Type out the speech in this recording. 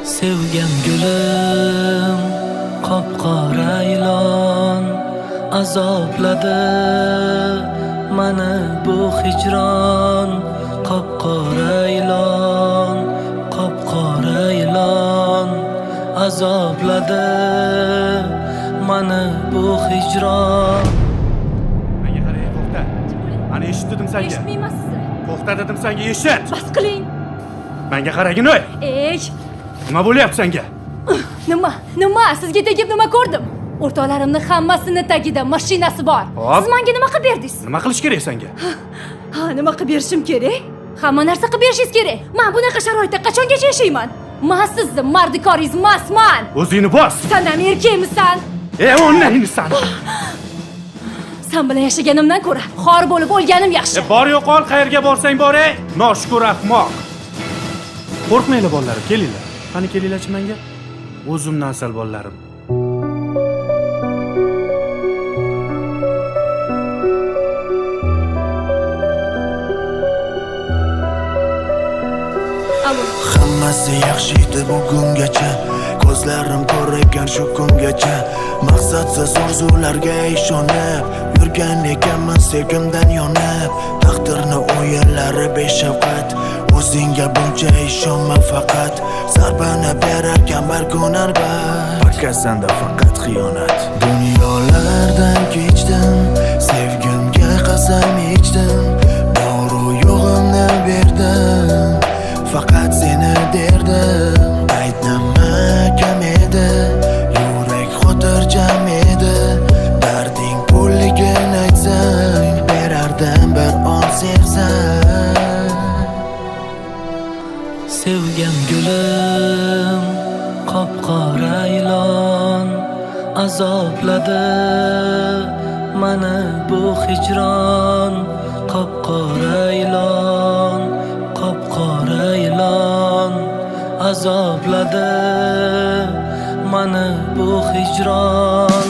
Sevgan gulim qop-qora ilon, azobladi mani bu hijron. Qop-qora ilon, qop-qora ilon, azobladi mani bu hijron. Menga qara, to'xta. Mana, eshit dedim senga. Eshitmayman sizni. To'xta dedim senga, eshit. Bas qiling. Menga qaragin, ey. Ey, Nima bo'lyapti senga? Nima? Nima? Sizga tegib nima ko'rdim? O'rtoqlarimni hammasini tagida mashinasi bor. Hop. Siz menga nima qilib berdingiz? Nima qilish kerak senga? Ha, nima qilib berishim kerak? Hamma narsa qilib berishingiz kerak. Men bunaqa sharoitda qachongacha yashayman? Men sizni mardikoringiz emasman. O'zingni bos. San ham erkakmisan? Ey, o'rningni san. San bilan yashaganimdan ko'ra xor bo'lib o'lganim yaxshi. E, bor yo'qol, qayerga borsang bor, ey. Noshukur ahmoq. Qo'rqmanglar, bolalarim, kelinglar. Qani, kelinglarchi menga. O'zimni asal bolalarim. Alo. Hammasi yaxshi edi bugungacha. Ko'zlarim ko'rgan shu kungacha. Maqsadsiz orzularga ishonib yurgan ekanman, sevgimdan yonib. Taqdirni o'yinlari beshafqat. O'zingga buncha ishonma faqat. Zarbani berarkan bir kun albat. Pakasanda faqat xiyonat. Dunyolardan kechdim. Sevgimga qasam ichdim. Boru yo'g'imni berdim. Faqat seni derdim. Ayt, nima kam edi? Yurak xotirjam edi. Darding pulligini aytsang, berardim bir on sevsang. Sevgan gulim qop-qora ilon, azobladi mani bu hijron. Qop-qora ilon, qop-qora ilon, azobladi mani bu hijron.